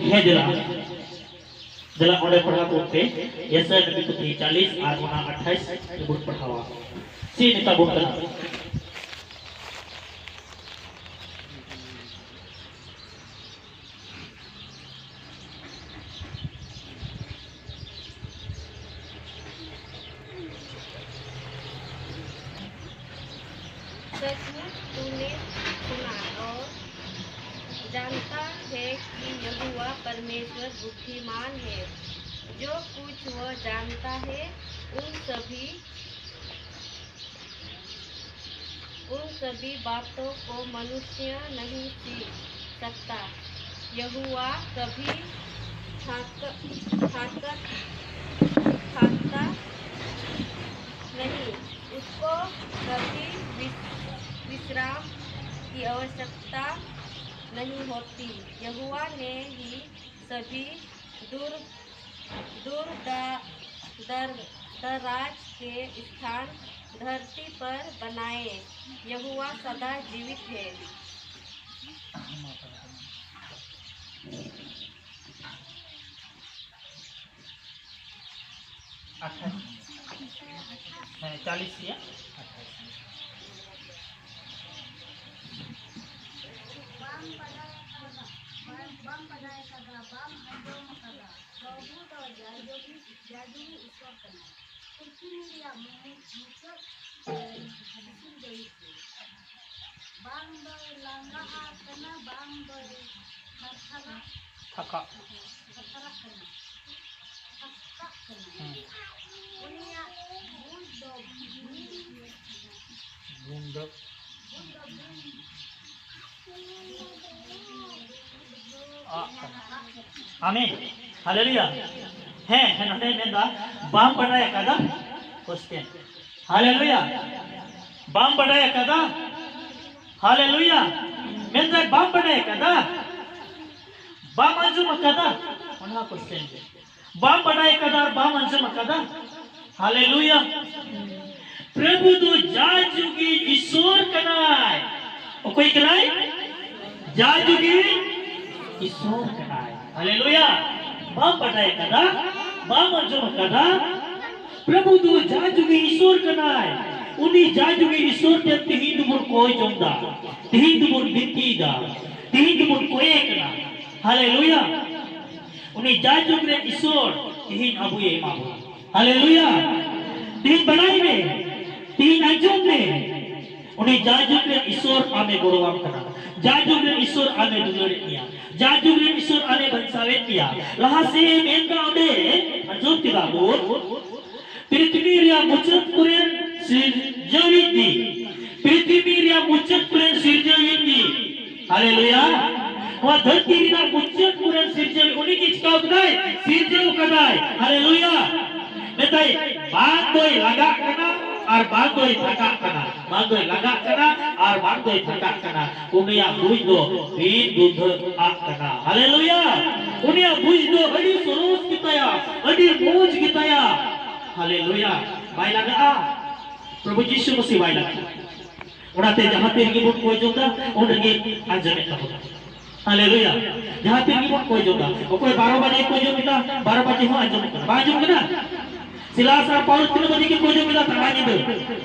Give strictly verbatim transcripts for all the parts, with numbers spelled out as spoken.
ᱦᱮᱸ, ᱫᱮᱞᱟ᱾ ᱫᱮᱞᱟ, ᱚᱸᱰᱮ ᱯᱟᱲᱦᱟᱣ ᱠᱚ ᱯᱮ᱾ ᱭᱮᱥᱟᱭᱟ ᱱᱚᱵᱤ ᱯᱩᱛᱷᱤ ᱪᱟᱞᱤᱥ ᱟᱨ ᱚᱱᱟ ᱟᱴᱷᱟᱭᱤᱥ ᱨᱮᱵᱚᱱ ᱯᱟᱲᱦᱟᱣᱟ᱾ ᱥᱤ ᱱᱮᱛᱟ ᱵᱚᱱ ᱠᱟᱱᱟ᱾ सचमुच तूने सुना और जानता है कि यहोवा परमेश्वर बुद्धिमान है। जो कुछ वह जानता है, उन सभी, उन सभी बातों को मनुष्य नहीं सीख सकता। यहोवा कभी थाक, थाकत, थाकता नहीं, उसको कभी विस, विश्राम की आवश्यकता नहीं होती। यहोवा ने ही सभी दूर, दूर द, दर, दराज के स्थान धरती पर बनाए। यहोवा सदा जीवित है। ᱟᱴᱷᱟᱥ, ᱦᱮᱸ, ᱪᱟᱞᱤᱥ ᱨᱮᱭᱟᱜ ᱟᱴᱷᱟᱥ᱾ ᱵᱟᱢ ᱵᱟᱰᱟᱭ ᱟᱠᱟᱫᱟ, ᱵᱟᱢ ᱵᱟᱰᱟᱭ ᱟᱠᱟᱫᱟ, ᱵᱟᱢ ᱟᱸᱡᱚᱢ ᱟᱠᱟᱫᱟ᱾ ᱯᱨᱚᱵᱷᱩ ᱫᱚ ᱡᱟᱭᱡᱩᱜᱤ, ᱡᱟᱭᱡᱩᱜᱤ ᱤᱥᱚᱨ ᱠᱟᱱᱟᱭ᱾ ᱯᱨᱤᱛᱷᱤᱵᱤ ᱨᱮᱭᱟᱜ ᱢᱩ-, ᱢᱩᱪᱟᱹᱫ ᱫᱤᱥᱚᱢ ᱫᱚ ᱤᱧ᱾ ᱵᱟᱝ ᱫᱚᱭ ᱞᱟᱸᱜᱟᱜ ᱠᱟᱱᱟ, ᱵᱟᱝ ᱫᱚᱭ ᱛᱷᱟᱨᱛᱷᱟᱨᱟᱜ ᱛᱷᱟᱠᱟᱜ᱾ ᱛᱷᱟᱨᱛᱷᱟᱨᱟᱜ ᱠᱟᱱᱟ᱾ ᱛᱷᱟᱠᱟᱜ ᱠᱟᱱᱟ᱾ ᱦᱮᱸ᱾ ᱩᱱᱤᱭᱟᱜ ᱵᱩᱡᱽ ᱫᱚ ᱵᱩᱡᱽ ᱫᱚ ᱵᱩᱡᱽ ᱫᱚ ᱵᱩᱡᱽ ᱟᱜ ᱠᱟᱱᱟ᱾ ᱟᱢᱮᱱ᱾ ᱦᱟᱞᱮᱞᱩᱭᱟ᱾ ᱦᱮᱸ, ᱦᱮᱸ, ᱱᱚᱰᱮ ᱢᱮᱱᱫᱟ, ᱵᱟᱢ ᱵᱟᱰᱟᱭ ᱟᱠᱟᱫᱟ? ᱠᱚᱥᱪᱮᱱ᱾ ᱦᱟᱞᱮᱞᱩᱭᱟ᱾ ᱵᱟᱢ ᱵᱟᱰᱟᱭ ᱟᱠᱟᱫᱟ? ᱦᱟᱞᱮᱞᱩᱭᱟ᱾ ᱢᱮᱱᱫᱟᱭ, ᱵᱟᱢ ᱵᱟᱰᱟᱭ ᱟᱠᱟᱫᱟ? ᱵᱟᱢ ᱟᱸᱡᱚᱢ ᱟᱠᱟᱫᱟ? ᱚᱱᱟ ᱠᱚᱥᱪᱮᱱ ᱜᱮ᱾ ᱵᱟᱢ ᱵᱟᱰᱟᱭ ᱟᱠᱟᱫᱟ ᱟᱨ ᱵᱟᱢ ᱟᱸᱡᱚᱢ ᱟᱠᱟᱫᱟ? ᱦᱟᱞᱮᱞᱩᱭᱟ᱾ ᱯᱨᱚᱵᱷᱩ ᱫᱚ ᱡᱟᱭᱡᱩᱜᱤ ᱤᱥᱚᱨ ᱠᱟᱱᱟᱭ᱾ ᱚᱠᱚᱭ ᱠᱟᱱᱟᱭ? ᱡᱟᱭᱡᱩᱜᱤ ᱤᱥᱚᱨ ᱠᱟᱱᱟᱭ᱾ ᱦᱟᱞᱮᱞᱩᱭᱟ᱾ ᱵᱟᱢ ᱵᱟᱰᱟᱭ ᱟᱠᱟᱫᱟ, ᱵᱟᱢ ᱟᱸᱡᱚᱢ ᱟᱠᱟᱫᱟ, ᱯᱨᱚᱵᱷᱩ ᱫᱚ ᱡᱟᱭᱡᱩᱜᱤ ᱤᱥᱚᱨ ᱠᱟᱱᱟᱭ᱾ ᱩᱱᱤ ᱡᱟᱭᱡᱩᱜᱤ ᱤᱥᱚᱨ ᱴᱷᱮᱱ ᱛᱤᱦᱤᱧ ᱫᱚᱵᱚᱱ ᱠᱚᱭ ᱡᱚᱝ ᱫᱟ, ᱛᱤᱦᱤᱧ ᱫᱚᱵᱚᱱ ᱵᱤᱱᱛᱤᱭᱮᱫᱟ, ᱛᱤᱦᱤᱧ ᱫᱚᱵᱚᱱ ᱠᱚᱭᱮ ᱠᱟᱱᱟ᱾ ᱦᱟᱞᱮᱞᱩᱭᱟ᱾ ᱩᱱᱤ ᱡᱟᱭᱡᱩᱜᱽ ᱨᱮ ᱤᱥᱚᱨ ᱛᱤᱦᱤᱧ ᱟᱵᱚᱭ ᱮᱢᱟ ᱵᱚᱱᱟ᱾ ᱦᱟᱞᱮᱞᱩᱭᱟ᱾ ᱛᱤᱦᱤᱧ ᱵᱟᱰᱟᱭ ᱢᱮ, ᱛᱤᱦᱤᱧ ᱟᱸᱡᱚᱢ ᱢᱮ, ᱩᱱᱤ ᱡᱟᱭᱡᱩᱜᱽ ᱨᱮ ᱤᱥᱚᱨ ᱟᱢᱮ ᱜᱚᱲᱚᱣᱟᱢ ᱠᱟᱱᱟ, ᱡᱟᱭᱡᱩᱜᱽ ᱨᱮ ᱤᱥᱚᱨ ᱟᱢᱮ ᱫᱩᱞᱟᱹᱲᱮᱫ ᱢᱮᱭᱟ, ᱡᱟᱭᱡᱩᱜᱽ ᱨᱮ ᱤᱥᱚᱨ ᱟᱢᱮ ᱵᱟᱧᱪᱟᱣᱮᱫ ᱢᱮᱭᱟ᱾ ᱞᱟᱦᱟ ᱥᱮᱫ ᱢᱮᱱ ᱠᱟᱜ ᱚᱸᱰᱮ, ᱟᱸᱡᱚᱢ ᱠᱮᱫᱟ ᱵᱚᱱ, ᱯᱨᱤᱛᱷᱤᱵᱤ ᱨᱮᱭᱟᱜ ᱢᱩᱪᱟᱹᱫ ᱠᱚᱨᱮᱱ ᱥᱤᱨᱡᱟᱹᱣᱤᱡ ᱜᱮ, ᱯᱨᱤᱛᱷᱤᱵᱤ ᱨᱮᱭᱟᱜ ᱢᱩᱪᱟᱹᱫ ᱠᱚᱨᱮᱱ ᱥᱤᱨᱡᱟᱹᱣᱤᱡ ᱜᱮ᱾ ᱦᱟᱞᱮᱞᱩᱭᱟ᱾ ᱱᱚᱣᱟ ᱫᱷᱟᱹᱨᱛᱤ ᱨᱮᱱᱟᱜ ᱢᱩᱪᱟᱹᱫ ᱠᱚᱨᱮᱱ ᱥᱤᱨᱡᱟᱹᱣᱤᱡ, ᱩᱱᱤ ᱜᱮ ᱪᱤᱠᱟᱹᱣ ᱠᱟᱫᱟᱭ? ᱥᱤᱨᱡᱟᱹᱣ ᱠᱟᱫᱟᱭ᱾ ᱦᱟᱞᱮᱞᱩᱭᱟ᱾ ᱢᱮᱛᱟᱭ, ᱵᱟᱝ ᱫᱚᱭ ᱞᱟᱜᱟᱜ ᱠᱟᱱᱟ ᱟᱨ ᱵᱟᱝ ᱫᱚᱭ ᱛᱷᱟᱠᱟᱜ ᱠᱟᱱᱟ, ᱵᱟᱝ ᱫᱚᱭ ᱞᱟᱜᱟᱜ ᱠᱟᱱᱟ ᱟᱨ ᱵᱟᱝ ᱫᱚᱭ ᱛᱷᱟᱠᱟᱜ ᱠᱟᱱᱟ᱾ ᱩᱱᱤᱭᱟᱜ ᱵᱩᱡᱽ ᱫᱚ ᱵᱤᱱ ᱫᱩᱫᱷᱟᱹᱜ ᱟᱜ ᱠᱟᱱᱟ᱾ ᱦᱟᱞᱮᱞᱩᱭᱟ᱾ ᱩᱱᱤᱭᱟᱜ ᱵᱩᱡᱽ ᱫᱚ ᱟᱹᱰᱤ ᱥᱚᱨᱚᱥ ᱜᱮᱛᱟᱭᱟ, ᱟᱹᱰᱤ ᱢᱚᱡᱽ ᱜᱮᱛᱟᱭᱟ᱾ ᱦᱟᱞᱮᱞᱩᱭᱟ᱾ ᱵᱟᱭ ᱞᱟᱜᱟᱜᱼᱟ᱾ ᱯᱨᱚᱵᱷᱩ ᱡᱤᱥᱩ ᱢᱟᱥᱤ ᱵᱟᱭ ᱞᱟᱜᱟᱜᱼᱟ᱾ ᱚᱱᱟᱛᱮ ᱡᱟᱦᱟᱸ ᱛᱤ ᱨᱮᱜᱮ ᱵᱚᱱ ᱠᱚᱭ ᱡᱚᱝ ᱫᱟ, ᱩᱱ ᱨᱮᱜᱮ ᱟᱸᱡᱚᱢᱮᱫ ᱛᱟᱵᱚᱱᱟ᱾ ᱦᱟᱞᱮᱞᱩᱭᱟ᱾ ᱡᱟᱦᱟᱸ ᱛᱤ ᱨᱮᱜᱮ ᱵᱚᱱ ᱠᱚᱭ ᱡᱚᱝ ᱫᱟ, ᱚᱠᱚᱭ ᱵᱟᱨᱚ ᱵᱟᱡᱮ ᱠᱚᱭ ᱡᱚᱝ ᱠᱮᱫᱟ, ᱵᱟᱨᱚ ᱵᱟᱡᱮ ᱦᱚᱸ ᱟᱸᱡᱚᱢᱚᱜ ᱠᱟᱱᱟ, ᱵᱟᱝ ᱟᱸᱡᱚᱢᱚᱜ ᱠᱟᱱᱟ? ᱥᱤᱞᱟᱥ ᱟᱨ ᱯᱟᱣᱞᱚᱥ ᱛᱤᱱᱟᱹᱜ ᱵᱟᱡᱮ ᱠᱤᱱ ᱠᱚᱭ ᱡᱚᱝ ᱠᱮᱫᱟ? ᱛᱟᱞᱟ ᱧᱤᱫᱟᱹ᱾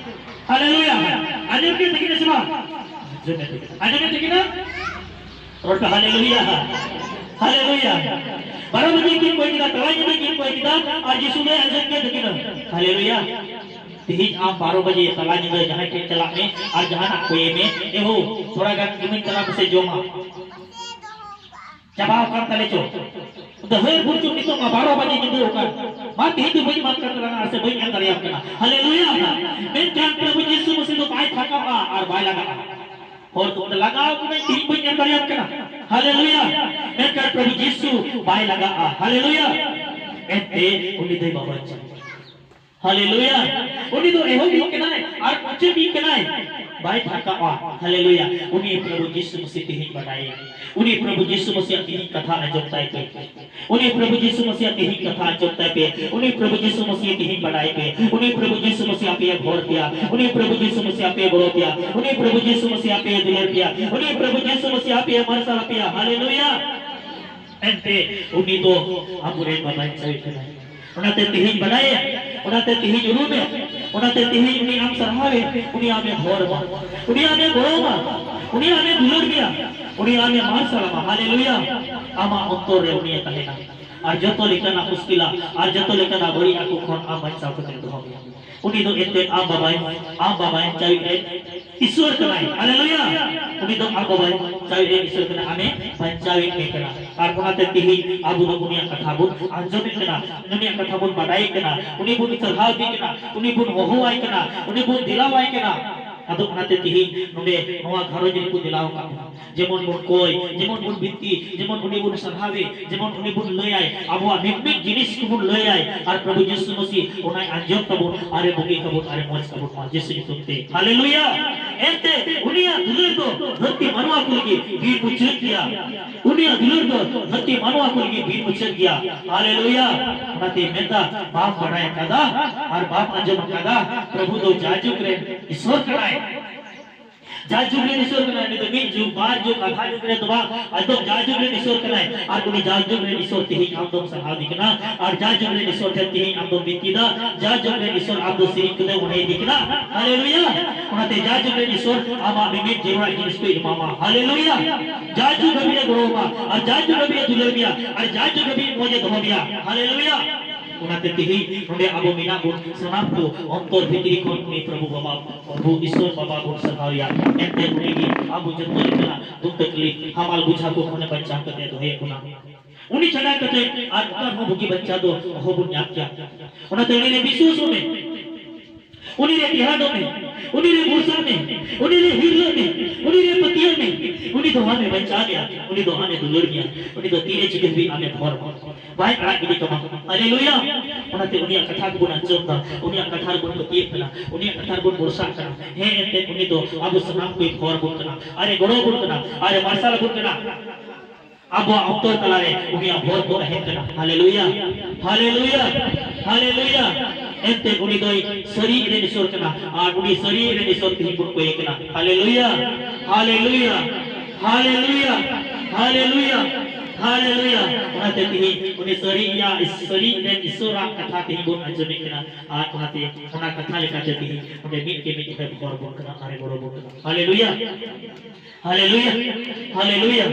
ᱦᱟᱞᱮᱞᱩᱭᱟ᱾ ᱟᱸᱡᱚᱢ ᱠᱮᱫ ᱛᱟᱹᱠᱤᱱᱟ ᱥᱮ ᱵᱟᱝ? ᱟᱸᱡᱚᱢᱮᱫ ᱛᱟᱹᱠᱤᱱᱟ᱾ ᱟᱸᱡᱚᱢᱮᱫ ᱛᱟᱹᱠᱤᱱᱟ? ᱨᱚᱲ ᱯᱮ, ᱦᱟᱞᱮᱞᱩᱭᱟ᱾ ᱦᱟᱞᱮᱞᱩᱭᱟ᱾ ᱵᱟᱨᱚ ᱵᱟᱡᱮ ᱠᱤᱱ ᱠᱚᱭ ᱠᱮᱫᱟ, ᱛᱟᱞᱟ ᱧᱤᱫᱟᱹ ᱠᱤᱱ ᱠᱚᱭ ᱠᱮᱫᱟ, ᱟᱨ ᱡᱤᱥᱩ ᱫᱚᱭ ᱟᱸᱡᱚᱢ ᱠᱮᱫ ᱛᱟᱹᱠᱤᱱᱟ᱾ ᱦᱟᱞᱮᱞᱩᱭᱟ᱾ ᱛᱮᱦᱮᱧ ᱟᱢ ᱵᱟᱨᱚ ᱵᱟᱡᱮ ᱛᱟᱞᱟ ᱧᱤᱫᱟᱹ ᱡᱟᱦᱟᱸᱭ ᱴᱷᱮᱱ ᱪᱟᱞᱟᱜ ᱢᱮ ᱟᱨ ᱡᱟᱦᱟᱱᱟᱜ ᱠᱚᱭᱮ ᱢᱮ, "ᱮᱦᱳ, ᱛᱷᱚᱲᱟ ᱜᱟᱱ ᱤᱢᱟᱹᱧ ᱛᱟᱞᱟᱝ ᱢᱮᱥᱮ ᱡᱚᱢᱟᱜ᱾ ᱪᱟᱵᱟᱣ ᱟᱠᱟᱱ ᱛᱟᱞᱮ ᱪᱚ᱾ ᱟᱫᱚ ᱦᱟᱹᱨ ᱵᱩᱨᱪᱩ ᱱᱤᱛᱚᱜ ᱢᱟ ᱵᱟᱨᱚ ᱵᱟᱡᱮ ᱧᱤᱫᱟᱹ ᱟᱠᱟᱱ᱾ ᱢᱟ ᱛᱮᱦᱮᱧ ᱫᱚ ᱵᱟᱹᱧ ᱮᱢᱟᱢ ᱠᱟᱱ ᱛᱟᱞᱟᱝᱟ ᱥᱮ ᱵᱟᱹᱧ ᱮᱢ ᱫᱟᱲᱮᱭᱟᱢ ᱠᱟᱱᱟ᱾" ᱦᱟᱞᱮᱞᱩᱭᱟ᱾ ᱢᱮᱱᱠᱷᱟᱱ ᱯᱨᱚᱵᱷᱩ ᱡᱤᱥᱩ ᱢᱟᱥᱤ ᱫᱚ ᱵᱟᱭ ᱛᱷᱟᱠᱟᱜᱼᱟ ᱟᱨ ᱵᱟᱭ ᱞᱟᱜᱟᱜᱼᱟ᱾ ᱦᱚᱲ ᱫᱚᱠᱚ ᱞᱟᱜᱟᱣ ᱠᱟᱱᱟ, ᱛᱮᱦᱮᱧ ᱵᱟᱹᱧ ᱮᱢ ᱫᱟᱲᱮᱭᱟᱢ ᱠᱟᱱᱟ᱾ ᱦᱟᱞᱮᱞᱩᱭᱟ᱾ ᱢᱮᱱᱠᱷᱟᱱ ᱯᱨᱚᱵᱷᱩ ᱡᱤᱥᱩ ᱵᱟᱭ ᱞᱟᱜᱟᱜᱼᱟ᱾ ᱦᱟᱞᱮᱞᱩᱭᱟ᱾ ᱮᱱᱛᱮ ᱩᱱᱤ ᱫᱚᱭ ᱵᱟᱵᱟ ᱪᱮᱫ ᱦᱟᱞᱮᱞᱩᱭᱟ᱾ ᱩᱱᱤ ᱫᱚ ᱮᱦᱚᱵᱤᱡ ᱠᱟᱱᱟᱭ ᱟᱨ ᱢᱩᱪᱟᱹᱫᱤᱡ ᱠᱟᱱᱟᱭ᱾ ᱵᱟᱭ ᱛᱷᱟᱠᱟᱣᱟ᱾ ᱦᱟᱞᱮᱞᱩᱭᱟ᱾ ᱩᱱᱤ ᱯᱨᱚᱵᱷᱩ ᱡᱤᱥᱩ ᱢᱟᱥᱤ ᱛᱮᱦᱮᱧ ᱵᱟᱰᱟᱭ᱾ ᱩᱱᱤ ᱯᱨᱚᱵᱷᱩ ᱡᱤᱥᱩ ᱢᱟᱥᱤᱭᱟᱜ ᱛᱮᱦᱮᱧ ᱠᱟᱛᱷᱟ ᱟᱸᱡᱚᱢ ᱛᱟᱭ ᱯᱮ᱾ ᱩᱱᱤ ᱯᱨᱚᱵᱷᱩ ᱡᱤᱥᱩ ᱢᱟᱥᱤᱭᱟᱜ ᱛᱮᱦᱮᱧ ᱠᱟᱛᱷᱟ ᱟᱸᱡᱚᱢ ᱛᱟᱭ ᱯᱮ᱾ ᱩᱱᱤ ᱯᱨᱚᱵᱷᱩ ᱡᱤᱥᱩ ᱢᱟᱥᱤ ᱛᱮᱦᱮᱧ ᱵᱟᱰᱟᱭ ᱯᱮ᱾ ᱩᱱᱤ ᱯᱨᱚᱵᱷᱩ ᱡᱤᱥᱩ ᱢᱟᱥᱤ ᱟᱯᱮᱭᱟᱜ ᱵᱷᱚᱨ ᱯᱮᱭᱟ᱾ ᱩᱱᱤ ᱯᱨᱚᱵᱷᱩ ᱡᱤᱥᱩ ᱢᱟᱥᱤ ᱟᱯᱮᱭᱟᱜ ᱜᱚᱲᱚ ᱯᱮᱭᱟ᱾ ᱩᱱᱤ ᱯᱨᱚᱵᱷᱩ ᱡᱤᱥᱩ ᱢᱟᱥᱤ ᱟᱯᱮᱭᱟᱜ ᱫᱩᱞᱟᱹᱲ ᱯᱮᱭᱟ᱾ ᱩᱱᱤ ᱯᱨᱚᱵᱷᱩ ᱡᱤᱥᱩ ᱢᱟᱥᱤ ᱟᱯᱮᱭᱟᱜ ᱢᱟᱨᱥᱟᱞ ᱯᱮᱭᱟ᱾ ᱦᱟᱞᱮᱞᱩᱭᱟ᱾ ᱮᱱᱛᱮ ᱩᱱᱤ ᱫᱚ ᱟᱵᱚᱨᱮᱱ ᱵᱟᱵᱟᱧᱪᱟᱣᱤᱡ ᱠᱟᱱᱟᱭ᱾ ᱚᱱᱟᱛᱮ ᱛᱮᱦᱮᱧ ᱵᱟᱰᱟᱭᱮᱢ, ᱚᱱᱟᱛᱮ ᱛᱮᱦᱮᱧ ᱩᱨᱩᱢᱮᱢ, ᱚᱱᱟᱛᱮ ᱛᱮᱦᱮᱧ ᱩᱱᱤ ᱟᱢ ᱥᱟᱨᱦᱟᱣᱮᱢ, ᱩᱱᱤ ᱟᱢᱮ ᱦᱚᱨ ᱟᱢᱟ, ᱩᱱᱤ ᱟᱢᱮ ᱜᱚᱲᱚ ᱟᱢᱟ, ᱩᱱᱤ ᱟᱢᱮ ᱫᱩᱞᱟᱹᱲ ᱢᱮᱭᱟ, ᱩᱱᱤ ᱟᱢᱮ ᱢᱟᱨᱥᱟᱞ ᱟᱢᱟ᱾ ᱦᱟᱞᱮᱞᱩᱭᱟ! ᱟᱢᱟᱜ ᱚᱱᱛᱚᱨ ᱨᱮ ᱩᱱᱤᱭᱮ ᱛᱟᱦᱮᱱᱟ᱾ ᱟᱨ ᱡᱚᱛᱚ ᱞᱮᱠᱟᱱᱟᱜ ᱢᱩᱥᱠᱤᱞᱟ ᱟᱨ ᱡᱚᱛᱚ ᱞᱮᱠᱟᱱᱟᱜ ᱵᱟᱹᱲᱤᱡ ᱟᱜ ᱠᱚ ᱠᱷᱚᱱ ᱟᱢ ᱵᱟᱧᱪᱟᱣ ᱠᱟᱛᱮ ᱫᱚᱦᱚ ᱢᱮᱭᱟ᱾ ᱩᱱᱤ ᱫᱚ ᱮᱱᱛᱮ ᱟᱢ ᱵᱟᱵᱟᱭ, ᱟᱢ ᱵᱟᱵᱟᱭ ᱪᱟᱣᱤᱡ ᱨᱮ ᱤᱥᱚᱨ ᱠᱟᱱᱟᱭ᱾ ᱦᱟᱞᱮᱞᱩᱭᱟ! ᱩᱱᱤ ᱫᱚ ᱟᱢ ᱵᱟᱵᱟᱭ ᱪᱟᱣᱤᱡ ᱨᱮ ᱤᱥᱚᱨ ᱠᱟᱱᱟᱭ, ᱟᱢᱮ ᱵᱟᱧᱪᱟᱣᱮᱫ ᱢᱮ ᱠᱟᱱᱟ᱾ ᱟᱨ ᱚᱱᱟᱛᱮ ᱛᱮᱦᱮᱧ ᱟᱵᱚ ᱫᱚ ᱩᱱᱤᱭᱟᱜ ᱠᱟᱛᱷᱟ ᱵᱚᱱ ᱟᱸᱡᱚᱢᱮᱫ ᱠᱟᱱᱟ, ᱩᱱᱤᱭᱟᱜ ᱠᱟᱛᱷᱟ ᱵᱚᱱ ᱵᱟᱰᱟᱭᱮᱫ ᱠᱟᱱᱟ, ᱩᱱᱤ ᱵᱚᱱ ᱪᱟᱨᱦᱟᱣ ᱮᱫᱮ ᱠᱟᱱᱟ, ᱩᱱᱤ ᱵᱚᱱ ᱫᱮᱞᱟᱣᱟᱭ ᱠᱟᱱᱟ, ᱩᱱᱤ ᱵᱚᱱ ᱫᱮᱞᱟᱣᱟᱭ ᱠᱟᱱᱟ᱾ ᱟᱫᱚ ᱚᱱᱟᱛᱮ ᱛᱮᱦᱮᱧ ᱱᱚᱰᱮ ᱱᱚᱣᱟ ᱜᱷᱟᱨᱚᱸᱡᱽ ᱨᱮᱠᱚ ᱫᱮᱞᱟᱣ ᱟᱠᱟᱫ ᱵᱚᱱᱟ᱾ ᱡᱮᱢᱚᱱ ᱵᱚᱱ ᱠᱚᱭ, ᱡᱮᱢᱚᱱ ᱵᱚᱱ ᱵᱤᱱᱛᱤ, ᱡᱮᱢᱚᱱ ᱩᱱᱤ ᱵᱚᱱ ᱥᱟᱨᱦᱟᱣᱮ, ᱡᱮᱢᱚᱱ ᱩᱱᱤ ᱵᱚᱱ ᱞᱟᱹᱭᱟᱭ, ᱟᱵᱚᱣᱟᱜ ᱢᱤᱫ ᱢᱤᱫ ᱡᱤᱱᱤᱥ ᱠᱚᱵᱚᱱ ᱞᱟᱹᱭᱟᱭ, ᱟᱨ ᱯᱨᱚᱵᱷᱩ ᱡᱤᱥᱩ ᱢᱟᱹᱥᱤ ᱚᱱᱟᱭ ᱟᱸᱡᱚᱢ ᱛᱟᱵᱚᱱ, ᱟᱨᱮ ᱵᱩᱜᱤ ᱠᱟᱵᱚᱱ, ᱟᱨᱮ ᱢᱚᱡᱽ ᱠᱟᱵᱚᱱ ᱢᱟ ᱡᱤᱥᱩ ᱧᱩᱛᱩᱢ ᱛᱮ᱾ ᱦᱟᱞᱮᱞᱩᱭᱟ! ᱮᱱᱛᱮ ᱩᱱᱤᱭᱟᱜ ᱫᱩᱞᱟᱹᱲ ᱫᱚ ᱫᱷᱟᱹᱨᱛᱤ ᱢᱟᱱᱣᱟ ᱠᱚ ᱞᱟᱹᱜᱤᱫ ᱵᱤᱱ ᱢᱩᱪᱟᱹᱫ ᱜᱮᱭᱟ᱾ ᱩᱱᱤᱭᱟᱜ ᱫᱩᱞᱟᱹᱲ ᱫᱚ ᱫᱷᱟᱹᱨᱛᱤ ᱢᱟᱱᱣᱟ ᱠᱚ ᱞᱟᱹᱜᱤᱫ ᱵᱤᱱ ᱢᱩᱪᱟᱹᱫ ᱜᱮᱭᱟ᱾ ᱦᱟᱞᱮᱞᱩᱭᱟ! ᱚᱱᱟᱛᱮ ᱢᱮᱱᱫᱟ, ᱵᱟᱢ ᱵᱟᱲᱟᱭ ᱟᱠᱟᱫᱟ ᱟᱨ ᱵᱟᱢ ᱟᱸᱡᱚᱢ ᱟᱠᱟᱫᱟ, ᱯᱨᱚᱵᱷᱩ ᱫᱚ ᱡᱟᱭᱡᱩᱜᱽ ᱨᱮ ᱤᱥᱚᱨ ᱠᱟᱱᱟᱭ᱾ ᱡᱟᱭᱡᱩᱜᱽ ᱨᱮᱱ ᱤᱥᱚᱨ ᱠᱟᱱᱟᱭ, ᱩᱱᱤ ᱫᱚ ᱢᱤᱫ ᱡᱩᱜᱽ, ᱵᱟᱨ ᱡᱩᱜᱽ, ᱟᱫᱷᱟ ᱡᱩᱜᱽ ᱨᱮ ᱫᱚ ᱵᱟᱝ, ᱮᱠᱫᱚᱢ ᱡᱟᱭᱡᱩᱜᱽ ᱨᱮᱱ ᱤᱥᱚᱨ ᱠᱟᱱᱟᱭ᱾ ᱟᱨ ᱩᱱᱤ ᱡᱟᱭᱡᱩᱜᱽ ᱨᱮᱱ ᱤᱥᱚᱨ ᱛᱮᱦᱮᱧ ᱟᱢ ᱫᱚᱢ ᱥᱟᱨᱦᱟᱣ ᱫᱤ ᱠᱟᱱᱟ, ᱟᱨ ᱡᱟᱭᱡᱩᱜᱽ ᱨᱮᱱ ᱤᱥᱚᱨ ᱴᱷᱮᱱ ᱛᱮᱦᱮᱧ ᱟᱢ ᱫᱚᱢ ᱵᱤᱱᱛᱤ ᱫᱟ, ᱡᱟᱭᱡᱩᱜᱽ ᱨᱮᱱ ᱤᱥᱚᱨ ᱟᱢ ᱫᱚ ᱥᱮᱨᱮᱧ ᱠᱟᱛᱮ ᱚᱬᱦᱮ ᱤᱫᱤ ᱠᱟᱱᱟ᱾ ᱦᱟᱞᱮᱞᱩᱭᱟ! ᱚᱱᱟᱛᱮ ᱡᱟᱭᱡᱩᱜᱽ ᱨᱮᱱ ᱤᱥᱚᱨ ᱟᱢᱟᱜ ᱢᱤᱢᱤᱫ ᱡᱟᱹᱨᱩᱲᱟᱜ ᱡᱤᱱᱤᱥ ᱠᱚᱭ ᱮᱢᱟᱢᱟ᱾ ᱦᱟᱞᱮᱞᱩᱭᱟ! ᱡᱟᱭᱡᱩᱜᱽ ᱦᱟᱹᱵᱤᱡ ᱮ ᱜᱚᱲᱚ ᱟᱢᱟ, ᱟᱨ ᱡᱟᱭᱡᱩᱜᱽ ᱦᱟᱹᱵᱤᱡ ᱮ ᱫᱩᱞᱟᱹᱲ ᱢᱮᱭᱟ, ᱟᱨ ᱡᱟᱭᱡᱩᱜᱽ ᱦᱟᱹᱵᱤᱡ ᱢᱚᱡᱽ ᱮ ᱫᱚᱦᱚ ᱢᱮᱭᱟ᱾ ᱦᱟᱞᱮᱞᱩᱭᱟ! ᱚᱱᱟᱛᱮ ᱛᱮᱦᱮᱧ ᱱᱚᱰᱮ ᱟᱵᱚ ᱢᱮᱱᱟᱜ ᱵᱚᱱ ᱥᱟᱱᱟᱢ ᱠᱚ ᱚᱱᱛᱚᱨ ᱵᱷᱤᱛᱨᱤ ᱠᱷᱚᱱ ᱩᱱᱤ ᱯᱨᱚᱵᱷᱩ ᱵᱟᱵᱟ, ᱯᱨᱚᱵᱷᱩ ᱤᱥᱚᱨ ᱵᱟᱵᱟ ᱵᱚᱱ ᱥᱟᱨᱦᱟᱣᱮᱭᱟ᱾ ᱮᱱᱛᱮ ᱩᱱᱤ ᱜᱮ ᱟᱵᱚ ᱡᱚᱛᱚ ᱞᱮᱠᱟᱱᱟᱜ ᱫᱩᱠ ᱛᱟᱠᱞᱤᱯ, ᱦᱟᱢᱟᱞ ᱵᱩᱡᱷᱟᱹᱣ ᱠᱚ ᱠᱷᱚᱱᱮ ᱵᱟᱧᱪᱟᱣ ᱠᱟᱛᱮ ᱫᱚᱦᱚᱭᱮᱫ ᱵᱚᱱᱟ᱾ ᱩᱱᱤ ᱪᱷᱟᱰᱟ ᱠᱟᱛᱮ ᱟᱨ ᱚᱠᱟ ᱨᱮᱦᱚᱸ ᱵᱩᱜᱤ ᱵᱟᱧᱪᱟᱣ ᱫᱚ ᱚᱦᱚ ᱵᱚᱱ ᱧᱟᱢ ᱠᱮᱭᱟ᱾ ᱚᱱᱟᱛᱮ ᱩᱱᱤ ᱨᱮ ᱵᱤᱥᱣᱟᱥᱚᱜ ᱢᱮ, ᱩᱱᱤ ᱨᱮ ᱴᱮᱦᱟᱰᱚᱜ ᱢᱮ, ᱩᱱᱤ ᱨᱮ ᱵᱷᱚᱨᱥᱟᱜ ᱢᱮ, ᱩᱱᱤ ᱨᱮ ᱦᱤᱨᱞᱟᱹᱜ ᱢᱮ, ᱩᱱᱤ ᱨᱮ ᱯᱟᱹᱛᱭᱟᱹᱜ ᱢᱮ᱾ ᱩᱱᱤ ᱫᱚ ᱟᱢᱮ ᱵᱟᱧᱪᱟᱣ ᱢᱮᱭᱟ, ᱩᱱᱤ ᱫᱚ ᱟᱢᱮ ᱫᱩᱞᱟᱹᱲ ᱢᱮᱭᱟ, ᱩᱱᱤ ᱫᱚ ᱛᱤᱨᱮ ᱪᱤᱠᱟᱹ ᱦᱟᱹᱵᱤᱡ ᱟᱢᱮ ᱵᱷᱚᱨ ᱢᱟ᱾ ᱵᱟᱭ ᱟᱲᱟᱜ ᱜᱤᱰᱤ ᱠᱟᱢᱟ᱾ ᱦᱟᱞᱮᱞᱩᱭᱟ! ᱚᱱᱟᱛᱮ ᱩᱱᱤᱭᱟᱜ ᱠᱟᱛᱷᱟ ᱠᱚᱵᱚᱱ ᱟᱸᱡᱚᱢ ᱫᱟ, ᱩᱱᱤᱭᱟᱜ ᱠᱟᱛᱷᱟ ᱨᱮᱵᱚᱱ ᱯᱟᱹᱛᱭᱟᱹᱜ ᱠᱟᱱᱟ, ᱩᱱᱤᱭᱟᱜ ᱠᱟᱛᱷᱟ ᱨᱮᱵᱚᱱ ᱵᱷᱚᱨᱥᱟᱜ ᱠᱟᱱᱟ᱾ ᱦᱮᱸ, ᱮᱱᱛᱮ ᱩᱱᱤ ᱫᱚ ᱟᱵᱚ ᱥᱟᱱᱟᱢ ᱠᱚᱭ ᱦᱚᱨ ᱟᱵᱚᱱ ᱠᱟᱱᱟ, ᱟᱨᱮ ᱜᱚᱲᱚ ᱟᱵᱚᱱ ᱠᱟᱱᱟ, ᱟᱨᱮ ᱢᱟᱨᱥᱟᱞ ᱟᱵᱚᱱ ᱠᱟᱱᱟ᱾ ᱟᱵᱚᱣᱟᱜ ᱚᱱᱛᱚᱨ ᱛᱟᱞᱟᱨᱮ ᱩᱱᱤᱭᱟᱜ ᱦᱚᱨ ᱠᱚ ᱛᱟᱦᱮᱱ ᱠᱟᱱᱟ᱾ ᱦᱟᱞᱮᱞᱩᱭᱟ! ᱦᱟᱞᱮᱞᱩᱭᱟ! ᱦᱟᱞᱮᱞᱩᱭᱟ! ᱮᱱᱛᱮ ᱩᱱᱤ ᱫᱚᱭ ᱥᱟᱹᱨᱤ ᱨᱮᱱ ᱤᱥᱚᱨ ᱠᱟᱱᱟ, ᱟᱨ ᱩᱱᱤ ᱥᱟᱹᱨᱤ ᱨᱮᱱ ᱤᱥᱚᱨ ᱛᱮᱦᱮᱧ ᱵᱚᱱ ᱠᱚᱭᱮ ᱠᱟᱱᱟ᱾ ᱦᱟᱞᱮᱞᱩᱭᱟ! ᱦᱟᱞᱮᱞᱩᱭᱟ! ᱦᱟᱞᱮᱞᱩᱭᱟ! ᱦᱟᱞᱮᱞᱩᱭᱟ! ᱦᱟᱞᱮᱞᱩᱭᱟ᱾ ᱚᱱᱟᱛᱮ ᱛᱮᱦᱮᱧ ᱩᱱᱤ ᱥᱟᱹᱨᱤᱭᱟᱜ, ᱥᱟᱹᱨᱤ ᱨᱮᱱ ᱤᱥᱚᱨᱟᱜ ᱠᱟᱛᱷᱟ ᱛᱮᱦᱮᱧ ᱵᱚᱱ ᱟᱸᱡᱚᱢᱮᱫ ᱠᱟᱱᱟ᱾ ᱟᱨ ᱚᱱᱟᱛᱮ ᱚᱱᱟ ᱠᱟᱛᱷᱟ ᱞᱮᱠᱟᱛᱮ ᱛᱮᱦᱮᱧ ᱚᱸᱰᱮ ᱢᱤᱫ ᱜᱮ ᱢᱤᱫ ᱦᱚᱲᱮ ᱵᱚᱦᱚᱨ ᱵᱚᱱ ᱠᱟᱱᱟ, ᱟᱨᱮ ᱜᱚᱲᱚ ᱵᱚᱱ ᱠᱟᱱᱟ᱾ ᱦᱟᱞᱮᱞᱩᱭᱟ, ᱦᱟᱞᱮᱞᱩᱭᱟ, ᱦᱟᱞᱮᱞᱩᱭᱟ᱾